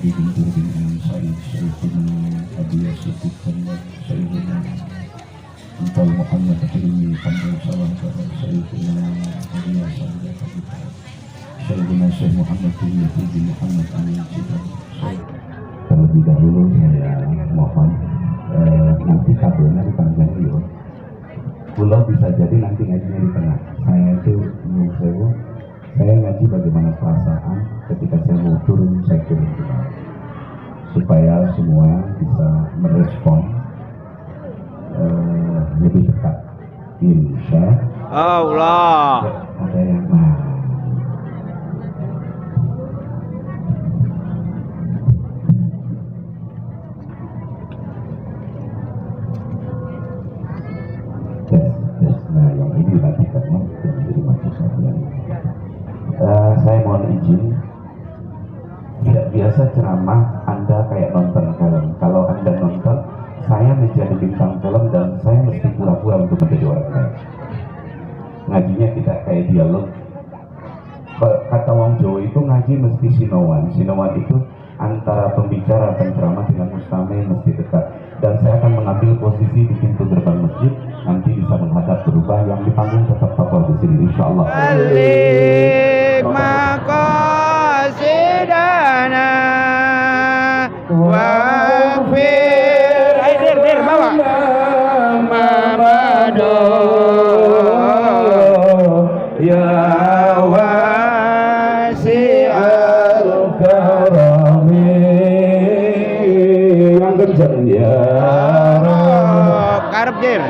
Sayyidi Guntur bin Imam Said, Sayyidina Abi Yasir Muhammad, Sayyidina Antal Muhammad Hilmi Hamdan Salam, Sayyidina Abi Yasir, Sayyidina Syekh Muhammad bin Yahya bin Muhammad Amin Cita. Terlebih dahulu saya mohon nanti kabelnya dipanjang yo. Pulau bisa jadi nanti ngajinya di tengah. Saya itu menurut saya ngaji bagaimana perasaan ketika saya mau turun, saya turun ke bawah supaya semua bisa merespon lebih cepat. Insya Allah. Ada yang tes. Nah, yang ini dimatikannya dan menjadi mati sekalian. Saya mohon izin, tidak biasa ceramah Anda kayak nonton film. Kalau Anda nonton, saya menjadi bintang film dan saya mesti pura-pura untuk menjadi orang lain. Ngajinya tidak kayak dialog. Kata wong Jawa itu ngaji mesti sinowan. Sinowan itu antara pembicara penceramah dengan mustami mesti dekat. Dan saya akan mengambil posisi di pintu gerbang masjid, nanti bisa menghadap berubah. Yang di panggung tetap tokoh di sini, insya Allah. Maqasidana waghfir. Ayo dir dir bawa. Mamado ya wasi'al karami. Yang kencang ya Rob. Karep dir.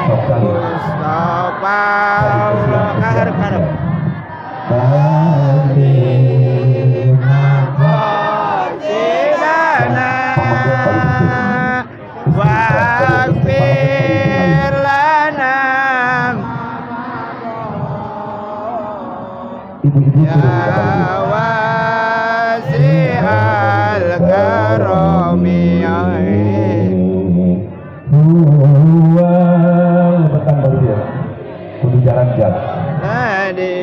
Mustafa karep karep. Maqasidana waghfir lana Ibu-ibu ya wasi'al karami. Petang baru dia kudu jalan-jalan tadi.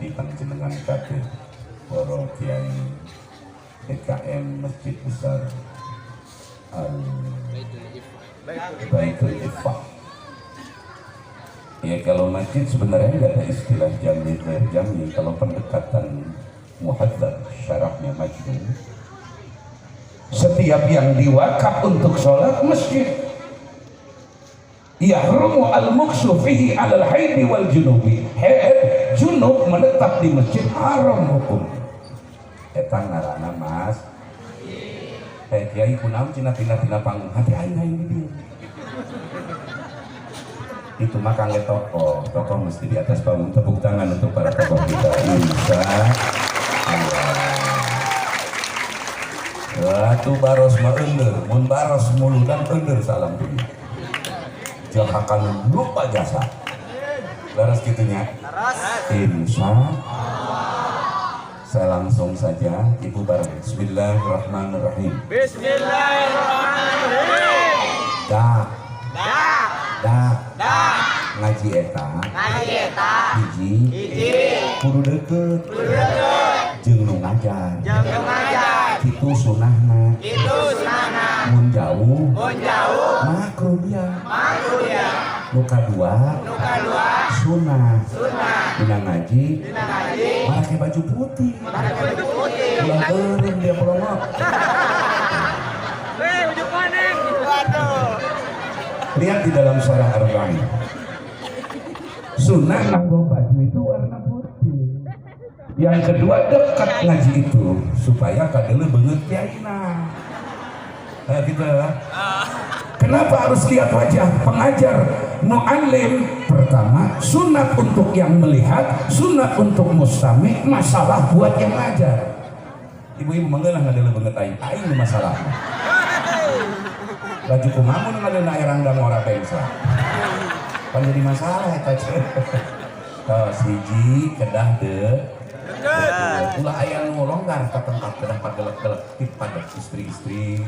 Panjenengan kabeh para kiai DKM Masjid Besar Al Baitul Iffah. Ya, kalau masjid sebenarnya nggak ada istilah jami ghair jami. Kalau pendekatan muhadzab syarahnya Majmu, setiap yang diwakaf untuk sholat masjid, yahrumu al-muksu fihi alal haidi wal junubi. Haid, junub menetap di masjid haram hukum. Eta ngaranna, Mas. Eh, kiai, kunaon cenah pindah-pindah panggung? Hati aing aing di dieu. Itu mah kangge tokoh. Tokoh mesti di atas panggung. Tepuk tangan untuk para tokoh kita. Insya Allah. Ratu baros mah eundeur, mun baros muludan eundeur salam dunia. Jangan lupa jasa. Laras gitunya. Insya. Saya langsung saja, Ibu bareng. Bismillahirrahmanirrahim. Bismillahirrahmanirrahim. Dah, Dah, dah, dah, ngaji eta ngaji eta hiji hiji kudu deket kudu deket jeung nu ngajar. Jeung nu ngajar. Kitu sunahna. Kitu sunahna. Mun jauh, mun jauh, makruh dia. Makruh dia. Nu kadua, nu kadua, sunah sunah dina ngaji dina ngaji make baju putih. Make baju putih. Ulah eureun dia pelongok. Weh, baju kuning. Waduh. Lihat di dalam syarah Arba'in, sunnah nganggo baju itu warna putih. Yang kedua, dekat ngaji itu supaya kadeuleu beungeut kiaina. Nah, gitu. Kenapa harus lihat wajah pengajar muallim? Pertama, sunat untuk yang melihat, sunat untuk mustami, masalah buat yang ngajar. Ibu-ibu manggeulah ngadeuleu beungeut aing, aing nu masalah. Baju kumaha mun ngadeuleu air rangda ngora bengsa. Pan jadi masalah eta ceu. Tos, hiji kedah de Deket. ulah aya nu longgar ka tempat kedah pagelek-gelek tip pada istri-istri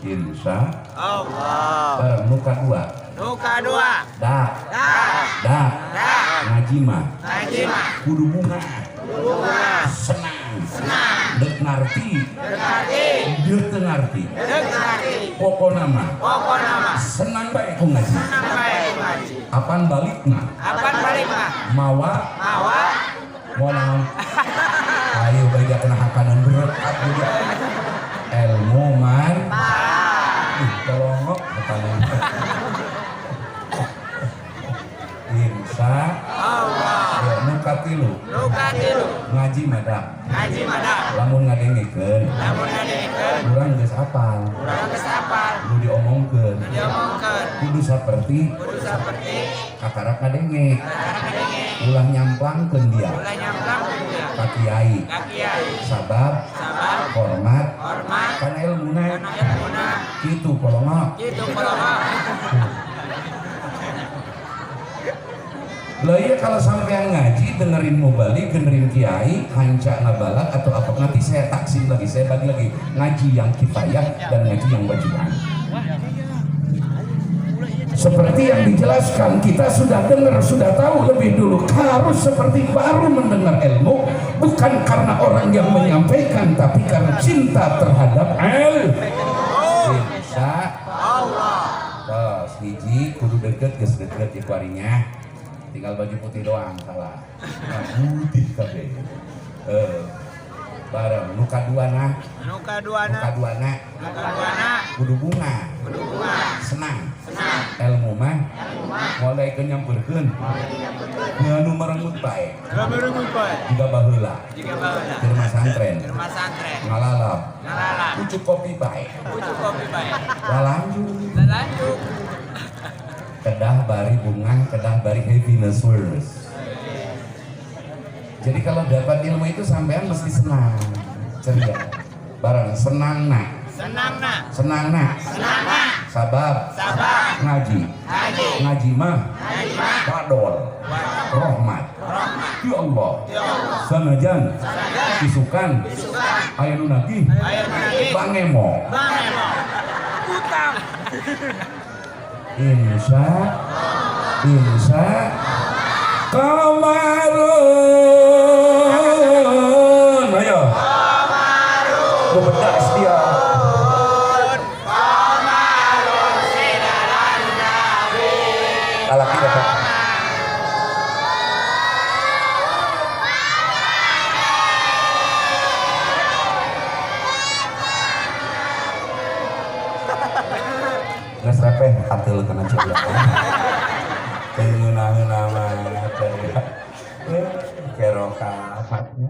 insya Allah. Bareng nu kadua. Nu kadua. Dah, Dah, dah, dah, ngaji mah ngaji mah kudu bunga, bunga, senang, senang, dek ngarti, dek ngarti, dek teu ngarti, dek ngarti, pokona mah pokona mah senang bae ku ngaji. Senang bae ngaji. Apan balikna? Apan balikna? Mawa, mawa, mau naon? Ayo bae dia kena hakanan berat juga. Ilmu man. Ih, tolongok hakanan. Insya Allah. Ya, nu katilu. Nu katilu. Ngaji madak. Ngaji madak. Lamun ngadengekeun, lamun ngadengekeun, urang geus apal. Urang geus apal. Nu diomongkeun, nu diomongkeun, kudu saperti, kudu saperti kakarak ngadenge. Kakarak ngadenge. Ulah nyamplangkeun dia. Ulah nyamplangkeun dia. Ka kiai. Ka kiai. Sabab, sabab, hormat, hormat, kana ilmuna. Kana ilmuna. Kitu kolongok. Kitu kolongok. Lah iya, kalau sampai ngaji dengerin mubalig, dengerin kiai, hanca ngabalak atau apa, nanti saya taksim lagi, saya bagi lagi ngaji yang kifayah dan ngaji yang wajiban. Seperti yang dijelaskan, kita sudah dengar, sudah tahu lebih dulu. Harus seperti baru mendengar ilmu, bukan karena orang yang menyampaikan, tapi karena cinta terhadap ilmu. Insya Allah. Terus hiji kudu deket, geus deket di kuarinya. Tinggal baju putih doang salah. Nah, putih kabeh. Eh, bareng nu kaduana, Nu kaduana, nu kaduana, nu kaduana, kudu bunga, kudu bunga, senang, senang, ilmu mah, ilmu mah, mulai kenyamperkeun, nu merengut bae, nu merengut bae, jiga baheula, jiga baheula, di rumah santren, di rumah santren, ngalalap, ngalalap, pucuk kopi bae, pucuk kopi bae, lalanjut, lalanjut. Kedah bari bunga, kedah bari happiness words. Jadi kalau dapat ilmu itu sampean mesti senang, ceria. Barang senang nak, senang nak, senang nak, senang nak, sabab, sabab, ngaji, ngaji, ngaji mah, ngaji mah, wadol, rahmat, rahmat, ya Allah, ya Allah, sanajan, sanajan, isukan, isukan, aya nu nagih, aya nu nagih, bangemo, bangemo, utang. Insya, insya, kamarun, ayo, kamarun, bedas dia. Kamarun, sidaran nabi. Alaki dapat. Geus repeh kateul kana coba. Teu ngeunah-ngeunah mah eh kerokafatnya.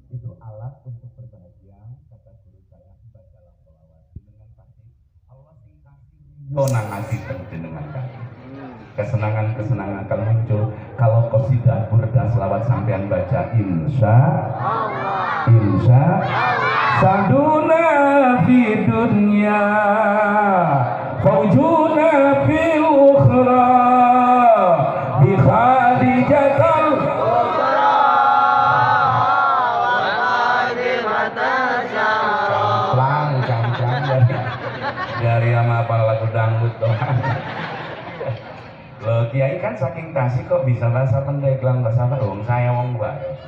Itu alat untuk berbahagia, kata guru saya, bacalah sholawat dengan pasti Allah sing kasih yo nang ati jenengan kabeh. Kesenangan-kesenangan akan muncul kalau qasidah burda selawat sampean baca, insya Allah. Insya sa'duna fi dunya, fauzuna fil ukhra bi khadijatal Kubra wa Fatimata Zahra. Camplang camplang dari sama apa lagu dangdut doang. Loh, kiai kan saking Tasik kok bisa bahasa Pandeglang, bahasa apa dong? Saya wong Baros.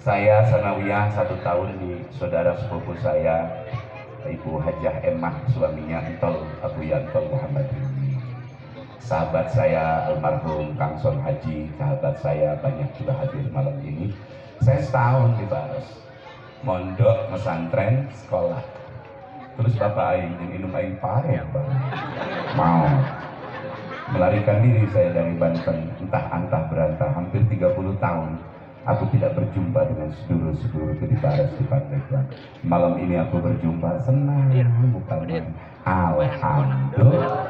Saya sanawiyah 1 tahun di saudara sepupu saya, Ibu Hajah Emah, suaminya Entol Abu Yantol Muhammad ini. Sahabat saya almarhum Kang Son Haji, sahabat saya banyak juga hadir malam ini. Saya setahun di Baros, mondok, pesantren, sekolah. Terus bapak aing jeung indung aing paeh, Bang. Mau melarikan diri saya dari Banten, entah antah berantah hampir 30 tahun aku tidak berjumpa dengan sedulur-sedulur di Baros, di Pandeglang. Malam ini aku berjumpa, senang bukan main. Alhamdulillah.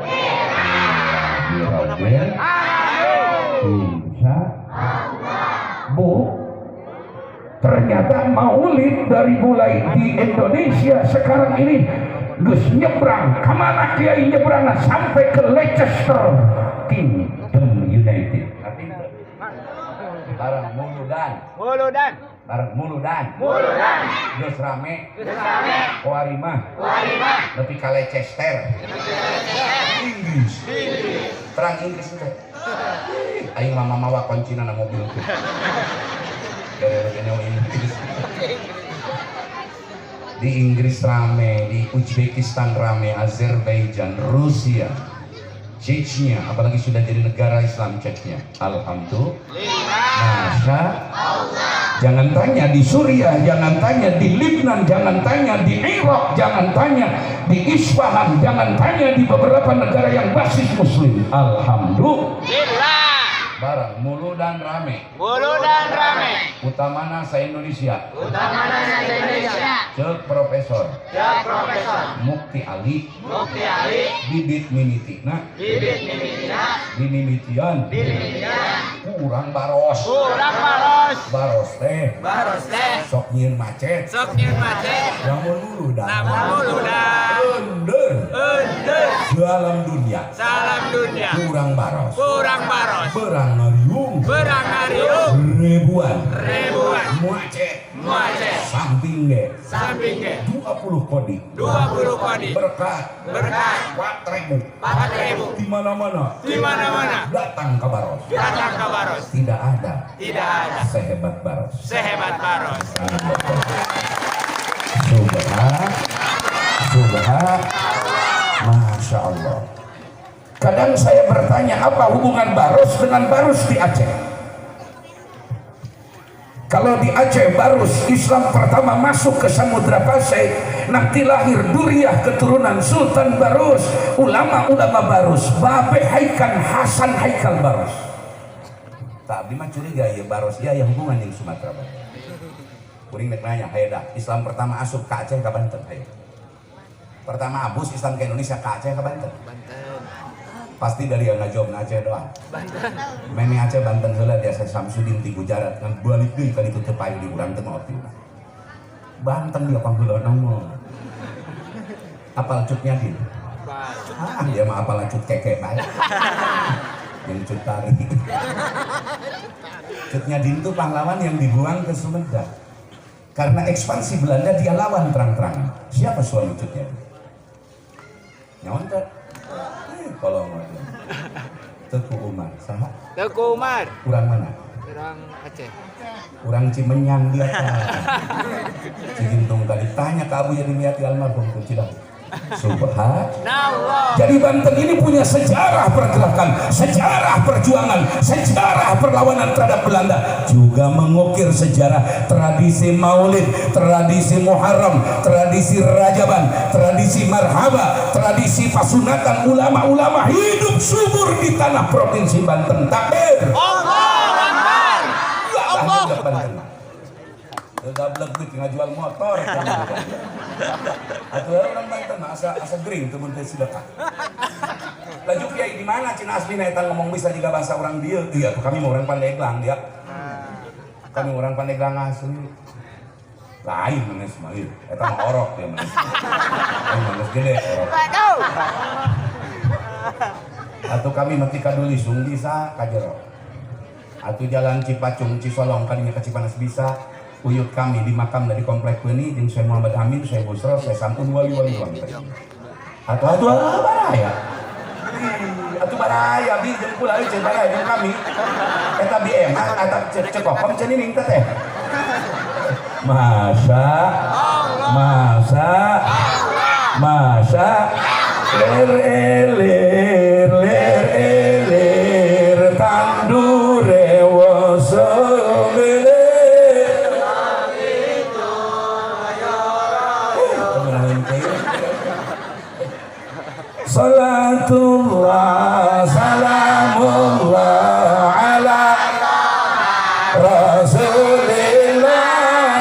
Insya Bu, ternyata maulid dari mulai di Indonesia sekarang ini geus nyebrang kemana, kiai? Nyebrang sampai ke Leicester Kingdom United. Ngerti itu? Bareng muludan. Muludan. Bareng muludan. Muludan. Geus rame. Geus rame. Kuari mah. Kuari mah. Nepi ka Leicester. Inggris. Terang Inggris teh. Aing mah mawa kuncina na mobil tuh. Gara-gara Inggris. Di Inggris rame, di Uzbekistan rame, Azerbaijan, Rusia, Chechnya, apalagi sudah jadi negara Islam Chechnya. Alhamdulillah. Masya Jangan tanya di Suriah, jangan tanya di Libnan, jangan tanya di Irak, jangan tanya di Isfahan, jangan tanya di beberapa negara yang basis Muslim. Alhamdulillah. Lillah. Barang muludan rame. Muludan rame. Utamana sa Indonesia. Utamana sa Indonesia. Cek Profesor Cek Profesor Mukti Ali, Mukti Ali, bibit mimitina, bibit mimitina, dimimitian, dimimitian, kurang baros. Kurang baros. Baros teh Baros teh sok nyieun macet. Sok nyieun macet. Lamun muludan. Lamun muludan. Ender. Ender. Dalam dunia. Salam dunia. Kurang baros. Kurang baros. Berang ngariung. Berang ngariung. Ribuan. Ribuan. Macet. Macet. Samping ge. Samping ge. 20 kodi. 20 kodi. Berkat. Berkat. 4000. 4000. Di mana-mana. Di mana-mana. Datang ke Baros. Datang ke Baros. Tidak ada. Tidak ada. Sehebat Baros. Sehebat Baros. Subhan, Subhan, Masya Allah. Kadang saya bertanya, apa hubungan Baros dengan Barus di Aceh? Kalau di Aceh Barus Islam pertama masuk ke Samudra Pasai, nanti lahir duriah keturunan Sultan Barus, ulama-ulama Barus, Babe Haikal Hasan Haikal Barus. Tak, abdi mah curiga ya Baros ya yang hubungan yang Sumatera Barat. Kuring nek nanya, hayo dah, Islam pertama asup ke Aceh ke Banten, hayo. Pertama abus Islam ke Indonesia ke Aceh ke Banten? Banten. Pasti dari yang ngajawab Aceh doang. Banten. Meme Aceh Banten heula biasa Samsudin ti Gujarat kan balik deui kali itu teu payu di urang teu ngopi. Banten dia pangheula mah. Apal Cut Nyak Dien? Ah, dia mah apal cut keke bae. Yang cut tari. Cut Nyak Dien itu pahlawan yang dibuang ke Sumedang. Karena ekspansi Belanda dia lawan terang-terangan. Siapa suami Cut Nyak Dien? Nyawan teh? Tolong aja. Teuku Umar, saha? Teuku Umar. Urang mana? Urang Aceh. Urang Cimenyan dia. Cigintung tadi tanya ke Abu Yadi Miati almarhum ku Cidahu. Subhanallah. Jadi Banten ini punya sejarah pergerakan, sejarah perjuangan, sejarah perlawanan terhadap Belanda, juga mengukir sejarah tradisi Maulid, tradisi Muharram, tradisi Rajaban, tradisi Marhaba, tradisi pasunatan ulama-ulama hidup subur di tanah provinsi Banten. Takbir. Allahu Akbar. Allah Banten. Gablek duit ngajual motor. Atau orang Banten mah asa asa gering teu mun teh sedekah. Laju kiai di mana cenah aslina eta ngomong bisa juga bahasa orang dieu. Iya, kami mah orang Pandeglang dia. Kami orang Pandeglang asli. Lain manes mah ieu. Eta mah orok dia manes. Lain manes gede orok. Waduh. Atau kami mati kaduli sung bisa ka jero. Atau jalan Cipacung Cisolong kadinya ke Cipanas bisa. Uyut kami di makam dari komplek ini jeung Syekh Muhammad Amin, Syekh Busro, Syekh Sampun wali-wali wali. Atau atuh baraya. Atuh baraya bi jeung kula euy ceuk baraya jeung kami. Eta BM eta cek cek kokom cenining teh teh. Masa masa masa ler elir ler elir tandure woso mele. Salatullah salamullah ala Rasulillah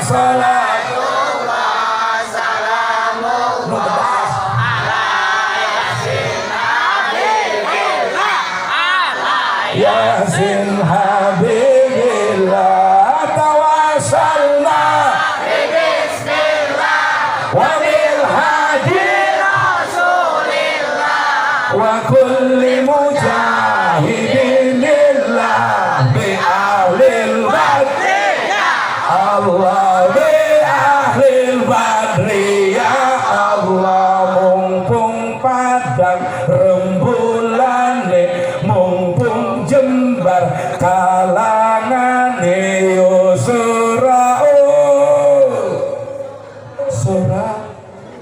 salatullah salamullah ala Yasin Habibillah tawassalna bismillah wa bil hadi wa kulli mujahidin lillah bi ahlil badri Allah bi ahlil badri ya Allah mumpung padang rembulane mumpung jembar kalangane yo surau surah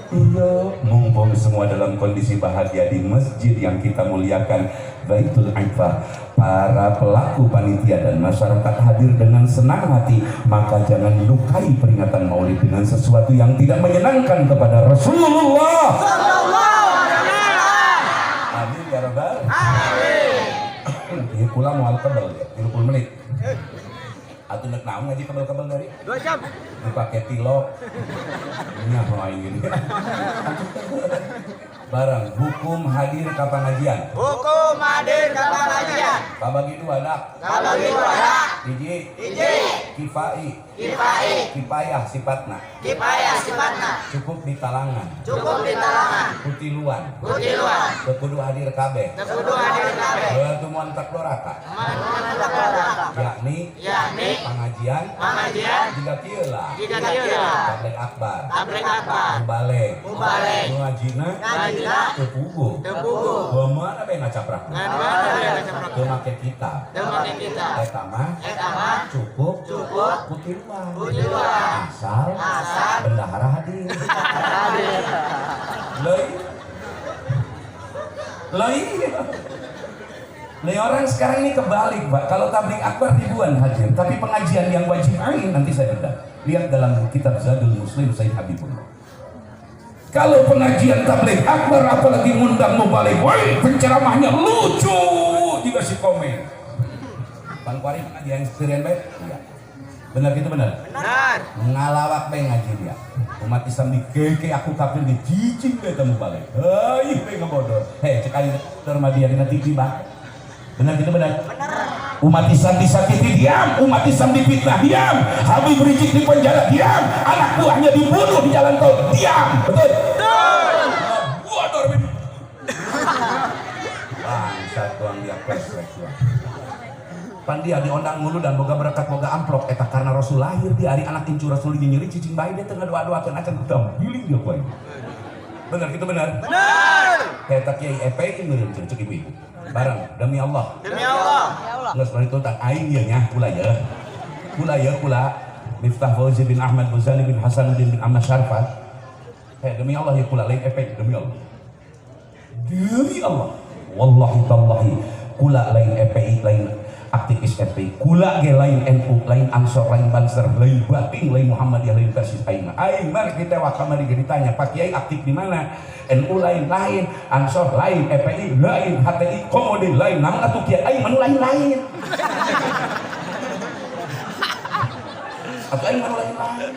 iya. Mumpung semua dalam kondisi bahagia di masjid yang kita muliakan Baitul Iffah, para pelaku panitia dan masyarakat hadir dengan senang hati, maka jangan lukai peringatan Maulid dengan sesuatu yang tidak menyenangkan kepada Rasulullah. Amin ya rabbal alamin. Ini kula moal kebel ya, 30 menit. Atau nek naon ngaji kebel-kebel dari 2 jam. Dipakai tilok. Ini apa aing gini. Barang hukum hadir ka pengajian. Hukum hadir ka pengajian. Kabagi dua dak. Kabagi dua dak. Hiji. Hiji. Kifai. Kifai. Kifayah sifatna. Kifayah sifatna. Cukup di talangan. Cukup di talangan. Kutiluan. Kutiluan. Teu kudu hadir kabeh. Teu kudu hadir kabeh. Teu muantak doraka. Muantak doraka. Yakni. Yakni. Pengajian. Pengajian. Jiga kieu lah. Jiga kieu lah. Tabligh akbar. Tabligh akbar. Mubalig. Mubalig. Ngajina. Ngajina. Teu puguh. Teu puguh. Mana bae ngacaprak. Mana bae ngacaprak. Teu make kitab. Teu make kitab. Eta mah. Eta mah. Cukup. Cukup. Kutiluan. Kutiluan. Asal. Asal. Bendahara hadir. Hadir. Leuy. Leuy. Nih orang sekarang ini kebalik, Pak. Kalau tabligh akbar ribuan hadir, tapi pengajian yang wajib ain nanti saya bedah. Lihat dalam kitab Zadul Muslim Sayyid Habibullah. Kalau pengajian tabligh akbar apalagi ngundang mubalig, woi penceramahnya lucu juga si komen. Bang Kuari pengajian sendirian baik? Iya. Benar gitu benar? Benar. Ngalawak bae ngaji dia. Umat Islam di keke aku kafir di cicing bae temu balik. Hei, bae ngebodor. Hei, cek aing dia dina TV, Bang. Benar gitu benar? Benar. Umat Islam disakiti diam, umat Islam difitnah diam, Habib Rizieq di penjara diam, anak buahnya dibunuh di jalan tol diam. Betul? Betul. Bodor. Bangsat tuang dia flashback tuang. Pan dia diondang mulu dan boga berkat boga amplop eta karena Rasul lahir di hari anak incu Rasul nyeri cicing bae dia tengah doa-doakeun acan kutam giling dia poe. Benar gitu benar? Benar. Eta Kiai FPI meureun cek ibu-ibu. Barang demi Allah. Demi Allah. Geus bari tentang aing ieu nya kula ye. Kula ye kula Miftah Fauzi bin Ahmad Buzani bin Hasanuddin bin Ahmad Syarfat. Hei, demi Allah ya kula lain efek, demi Allah. Demi Allah. Wallahi tallahi kula lain FPI, lain aktivis FPI. Kula ge lain NU, lain Ansor, lain Banser, lain Bating, lain Muhammadiyah, lain Persis aing mah. Aing mah kita kamari ge ditanya, Pak Kiai aktif di mana? NU lain, lain, Ansor lain, FPI lain, HTI komode lain. Namun atuh Kiai aing mah lain-lain. Atuh aing mah lain-lain.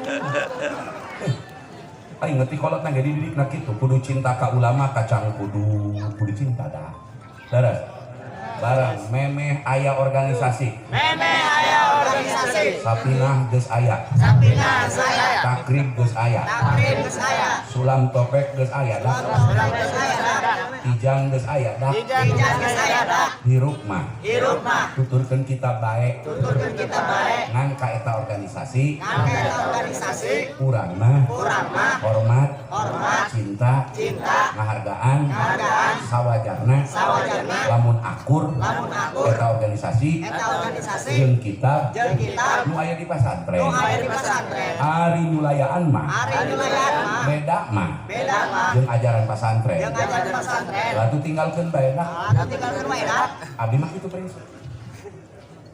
Aing ngerti kolot nang dididik na kitu, kudu cinta ka ulama kacang kudu kudu cinta dah. Leres. Barang memeh aya organisasi. Memeh aya organisasi. Sapinah geus aya. Sapinah geus aya. Takrib geus aya. Takrib geus aya. Sulam topek geus aya dah. Sulam geus aya dah. Kijang geus aya dah. Kijang geus aya dah. Hirup mah. Hirup mah. Tuturkeun kita bae. Tuturkeun kita bae. Ngan ka eta organisasi. Ngan ka eta organisasi. Urang mah. Urang mah. Hormat. Hormat. Cinta. Cinta. Ngahargaan. Ngahargaan. Sawajarna. Sawajarna. Lamun akur. Lamun akur. Eta organisasi. Eta organisasi. Jeung kitab. Jeung kitab. Nu aya di pasantren. Nu aya di pasantren. Ari nyulayaan mah. Ari nyulayaan mah. Beda mah. Beda mah. Jeung ajaran pasantren. Jeung ajaran pasantren. Lalu tinggalkeun bae dah. Lalu tinggalkeun bae dah. Abdi mah kitu prinsip.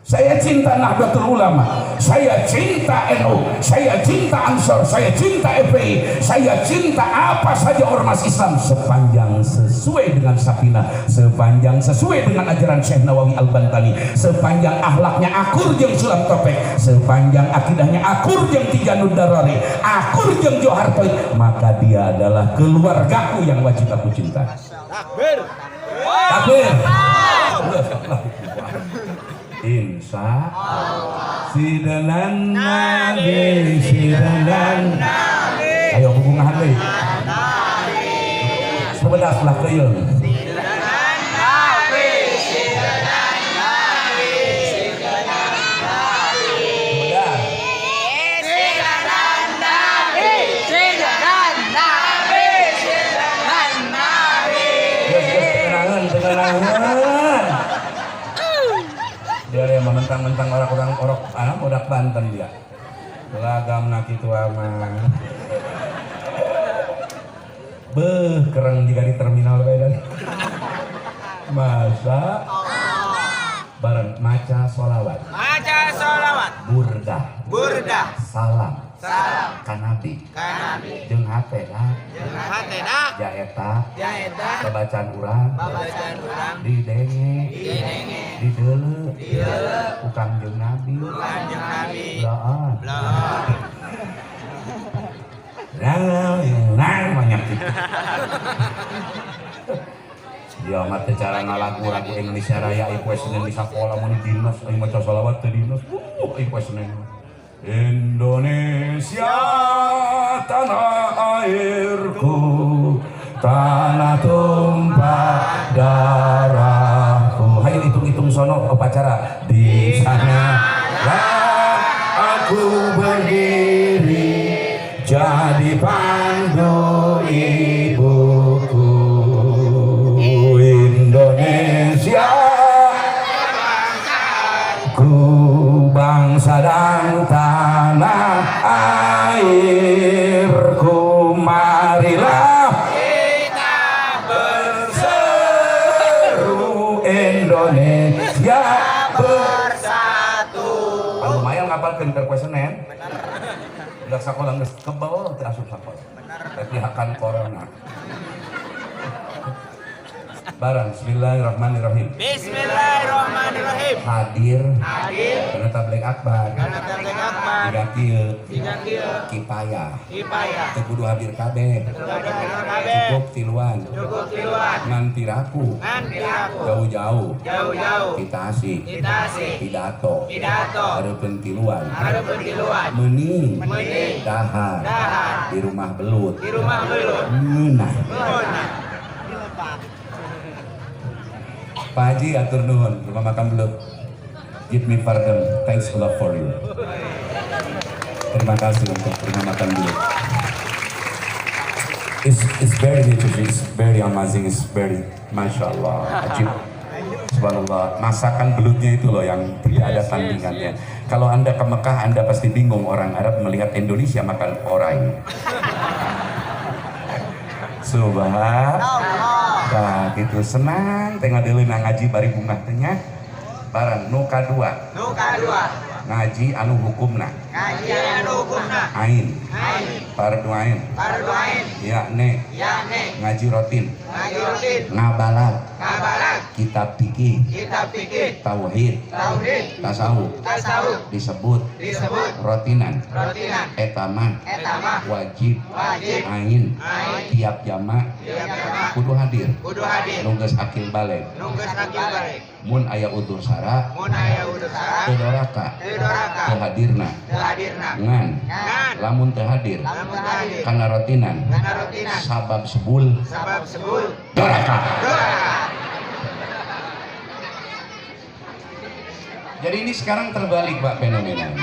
Saya cinta Nahdlatul Ulama, saya cinta NU, saya cinta Ansor, saya cinta FPI, saya cinta apa saja ormas Islam sepanjang sesuai dengan sakinah, sepanjang sesuai dengan ajaran Syekh Nawawi Al-Bantani, sepanjang akhlaknya akur jeung Sulam Topek, sepanjang akidahnya akur jeung Tijanud Darari, akur jeung Johar Toib, maka dia adalah keluargaku yang wajib aku cinta. Takbir. Takbir. Insya Allah. Sidenan Nabi, sidenan Nabi. Ayo hubungan deui. Sebedas lah keuyeuh. Sidenan Nabi, sidenan Nabi, sidenan Nabi. Sidenan Nabi, sidenan Nabi, sidenan Nabi. Geus geus tenangan, tenangan. Dia yang mentang-mentang orang-orang orok anak budak Banten dia. Lagam nak itu aman. Beuh, kereng juga di terminal Medan. Masa bareng maca sholawat. Maca sholawat. Burdah. Burdah. Salam. Salam. Ka Nabi. Ka Nabi. Jeung hatena. Jeung hatena. Jaeta. Jaeta. Babacaan urang. Babacaan urang. Didenge. Didenge. Dideuleu. Dideuleu. Ku Kangjeng Nabi. Ku Kangjeng Nabi. Bloon. Bloon. Nang banyak gitu. Dia mah teh cara ngalagu-lagu Indonesia Raya ieu poe Senin di sakola mun dinas aing maca sholawat teh dinas. Ieu poe Senin. Indonesia tanah airku, tanah tumpah darahku. Hayo hitung-hitung sono upacara. Di sanalah aku berdiri, jadi pandu ibuku. Indonesia ku bangsa dan tanah airku, marilah kita berseru Indonesia bersatu. Lumayan ngapalkeun keur poe Senin. Udah sekolah geus kebel teu asup sakola. Pihakan corona. Barang bismillahirrahmanirrahim. Bismillahirrahmanirrahim. Hadir. Hadir. Karena tabligh akbar. Karena tabligh akbar. Jiga kieu. Jiga kieu. Kipayah. Kipayah. Teu kudu hadir kabeh. Teu kudu hadir kabeh. Cukup tiluan. Cukup tiluan. Ngan piraku. Ngan piraku. Jauh-jauh. Jauh-jauh. Kita asik. Kita asik. Pidato. Pidato. Hareupeun tiluan. Hareupeun tiluan. Meuning. Meuning. Dahar. Dahar. Di rumah belut. Di rumah belut. Ngeunah. Ngeunah. Pak Haji atur nuhun, rumah makan belut. Give me pardon, thanks a lot for you. Terima kasih untuk rumah makan belut. It's very beautiful, it's very amazing, it's very, masya Allah, ajib. Subhanallah, masakan belutnya itu loh yang tidak ada tandingannya. Kalau Anda ke Mekah, Anda pasti bingung orang Arab melihat Indonesia makan orai. Subhanallah. Nah, gitu senang teh ngadeuleuh ngaji bari bungah teh nya. Barang nu kadua. Nu kadua. Ngaji anu hukumna. Ngaji anu hukumna. Ain. Ain. Fardu ain. Fardu ain. Yakni. Yakni. Ngaji rutin. Ngaji rutin. Ngabalag. Ngabalag. Kitab fikih. Kitab fikih. Tauhid. Tauhid. Tasawuf. Tasawuf. Disebut. Disebut. Rotinan. Rotinan. Eta mah. Eta mah. Wajib. Wajib. Ain. Ain. Tiap jamaah. Tiap jamaah. Kudu hadir. Kudu hadir. Nu geus akil balig. Nu geus akil balig. Mun aya udzur sara. Mun aya udzur sara. Teu doraka. Teu doraka. Teu hadirna. Teu hadirna. Ngan. Ngan. Lamun teu hadir. Lamun teu hadir. Kana rotinan. Kana rotinan. Sabab sebul. Sabab sebul. Doraka. Doraka. Jadi ini sekarang terbalik Pak fenomenanya.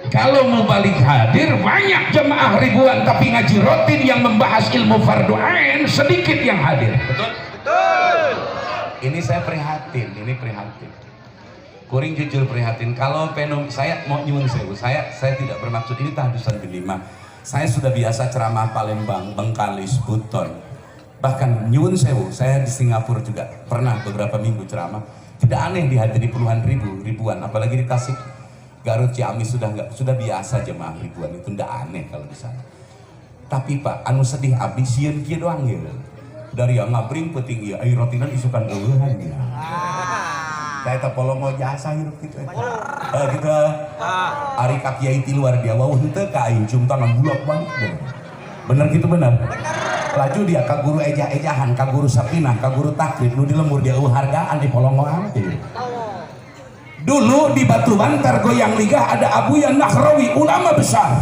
Kalau mau balik hadir banyak jemaah ribuan, tapi ngaji rutin yang membahas ilmu fardu ain sedikit yang hadir. Betul? Betul. Ini saya prihatin, ini prihatin. Kuring jujur prihatin. Kalau fenom saya mau nyuwun sewu, saya tidak bermaksud ini tahdusan kelima. Saya sudah biasa ceramah Palembang, Bengkalis, Buton. Bahkan nyuwun sewu, saya di Singapura juga pernah beberapa minggu ceramah. Tidak aneh dihadiri puluhan ribu, ribuan, apalagi di Tasik, Garut, Ciamis sudah biasa jemaah ribuan itu tidak aneh kalau di sana. Tapi Pak, anu sedih abdi sieun kieu doang ya. Dari yang ngabring peuting ieu, ai rotinan isukan eueuhan ya. Tah eta polongo jasa hirup kitu eta. Gitu. Ari ka kiai ti luar dia wauh henteu ka aing cium tangan bulak balik deh. Bener gitu bener? Bener. Laju dia ka guru ejah-ejahan, ka guru sapinah, ka guru takrib, nu di lembur dia eueuh hargaan di polongoan teh. Dulu di Batu Bantar Goyang Ligah ada Abuya Nahrawi, ulama besar.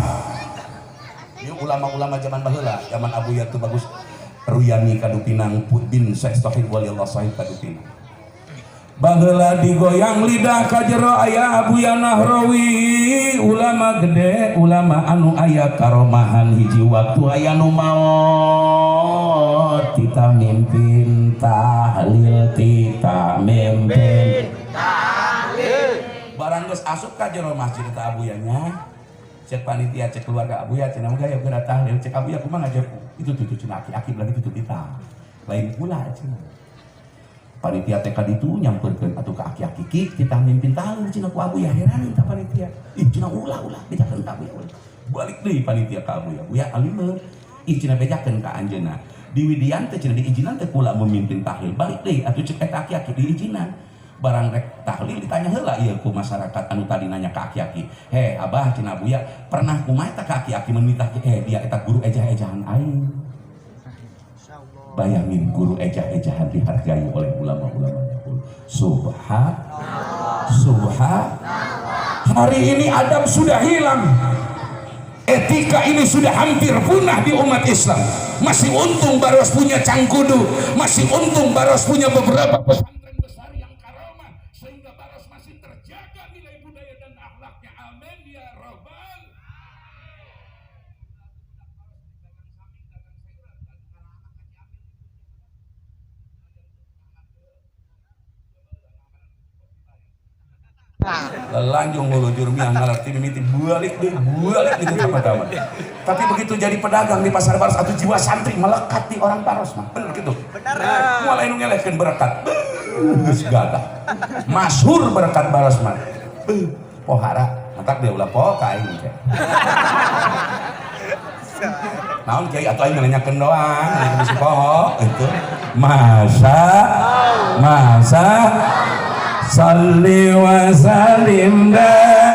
Ini ulama-ulama zaman baheula, zaman Abuya tuh bagus. Ruyani Kadupinang bin Syekh Sahib Waliullah Sahib Kadupinang. Baheula digoyang lidah ka jero aya Abuya Nahrawi, ulama gede, ulama anu aya karomahan hiji waktu aya nu maot tita mimpin tahlil, tita mimpin tahlil. Barang geus asup ka jero masjid eta Abuyanya, cek panitia, cek keluarga Abuya, cenah moga ya geura tahlil, cek Abuya kumaha ngajak itu tuh cenah aki-aki lagi tutup kita. Lain pula cenah. Panitia TK itu nyamperkeun atuh ka aki-aki ki kita mimpin tahlil cenah ku Abuya, heran ta panitia. Ih cenah ulah bejakeun ka Abuya ulah. Balik deui panitia ka Abuya. Buya alime. Ih cenah bejakeun ka anjeunna. Diwidian teh cenah diizinan teh kula memimpin tahlil. Balik deui atuh cek eta aki-aki diizinan. Barang rek tahlil ditanya heula ieu ku masyarakat anu tadi nanya ka aki-aki. Heh abah cenah Abuya pernah kumaha eta ka aki-aki meminta dia eta guru ejah-ejahan aing. Bayangin guru ejah-ejahan dihargai oleh ulama-ulama dahulu. Subhanallah. Subhanallah. Hari ini adab sudah hilang. Etika ini sudah hampir punah di umat Islam. Masih untung Baros punya Cangkudu, masih untung Baros punya beberapa pesantren besar yang karomah, sehingga Baros masih terjaga nilai budaya dan akhlaknya. Amin ya robbal. Lanjung ngulujur miang ngarti mimiti balik deh balik gitu sama-sama. Tapi begitu jadi pedagang di pasar Baros atau jiwa santri melekat di orang Baros mah. Bener gitu. Bener. Mulai nu ngelehkeun berkat. Geus gagah. Masyhur berkat Baros mah. Pohara, matak dia ulah poho ka aing teh. Naon kiai atuh aing nanyakeun doang, aing bisi poho itu. Masa masa salli wa sallim.